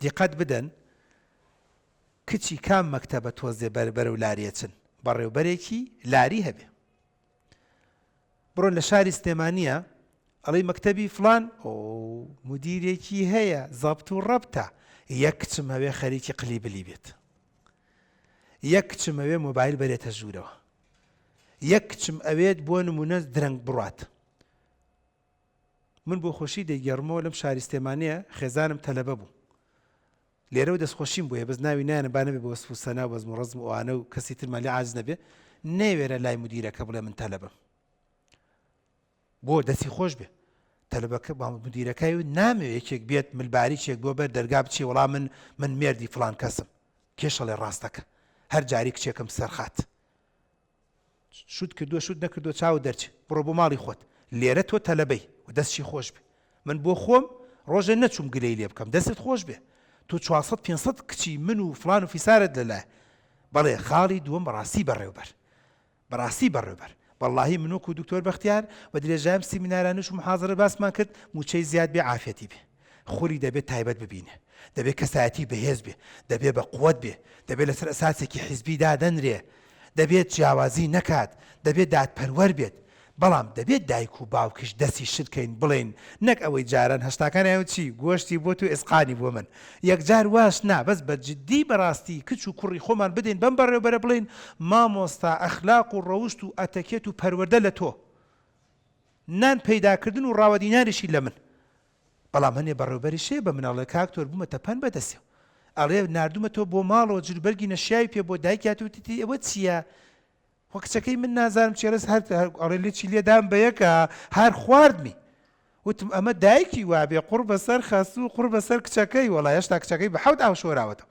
دیقەت بدەن کچی کام مەکتەبە تۆزێ بەر بەرەو لاریە چن بەڕێوبەرێکی لاری هەبێ بڕۆن لە شاری سلێمانیە ئەڵێی مەکتەبی فڵان ئۆ مدیرێکی هەیە زەبت و ڕەبتە یەک کچم هەوێ خەریکی قلی بلی بێت یەک کچم ئەوێ مۆبایل بەرێتە ژوورەوە یەک کچم ئەوێت بۆ نمونە درەنگ بڕات من بۆ خۆشی دەیگەڕمەوە لەم شاری سلێمانیە خێزانم تەلەبە بوو لێرەوە دەستخۆشیم بۆیە بەس ناوی نایەنم با نەبێ بە وەسف و سەنا و بەزم و ڕەزم و ئەوانە و کەسی ترمان لێ عاجز نەبێ نەیەوێرە لای مدیرەکە بڵێ من تەلەبەم بۆ دەستی خۆش بێ تەلەبەکە با مدیرەکەی و نامەوێ یەکێک بێت ملباریکێک بۆ بەر دەرگا بچێ وەڵا من من مێردی فڵان کەسم کێشەڵێ ڕاستەکە هەر جاری کچێکم سەرخات شوت کردووە شوت نەکردووە چاوت دەرچێ بڕۆ بۆ ماڵی خۆت لێرە تۆ تەلەبەی و دەستشی خۆش بێ من بۆ خۆم ڕۆژێ نەچووم گلەی لێ بکەم دەستت خۆش بێ تۆ 400 500 کچی من و فلان و فیسارت لەلایە بەڵێ خاڵی دووەم بەڕاستی بەڕێوبەر بەڕاستی بەڕێوبەر وەڵاهی من وەکو دکتۆر بەختیار بە درێژایم سیمینارانش و محازرە باسمان کرد موچەی زیاد بێ عافیەتی بێ خولی دەبێ تایبەت ببینێ دەبێ کەسایەتی بەهێز بێ دەبێ بە قوت بێ دەبێ لەسەر ئەساسێکی حیزبی دادەنرێ دەبێت جیاوازی نەکات دەبێت دادپەروەر بێت بەڵام دەبێت دایک و باوکیش دەستی شل کەین بڵێین نەک ئەوەی جاران هەشتاکان ئەیان چی گۆشتی بۆ تو ئێسقانی بۆ من یەکجار واش نا بەس بە جدی بەڕاستی کچ و کوڕی خۆمان بدەین بەم بەڕێوبەرە بڵێین مامۆستا ئەخلاق و ڕەوشت و ئەتەکێت و پەروەردە لە تۆ نان پەیداکردن و ڕاوەدینانیشی لە من بەڵام هەنێ بەڕێوبەریش هەیە بە من ئەڵێ کاک تۆر بوومەتە پەن بە دەستیەوە ئەڵێ ناردومەتەوە بۆ ماڵەوە جلوبەرگی نەشیاوی پێ بۆ دایکی هاتوو وتیتی ئەوە چییە خۆ کچەکەی من نازانم چیە ڕێز هەر ئەڵێ لچی لێدام بە یەکە هەر خواردمی وتم ئەمە دایکی وابێ قوڕ بەسەر خەسوو قوڕ بەسەر کچەکەی وەڵا هێشتا کچەکەی بە حەوت ئاو شۆراوەتەوە.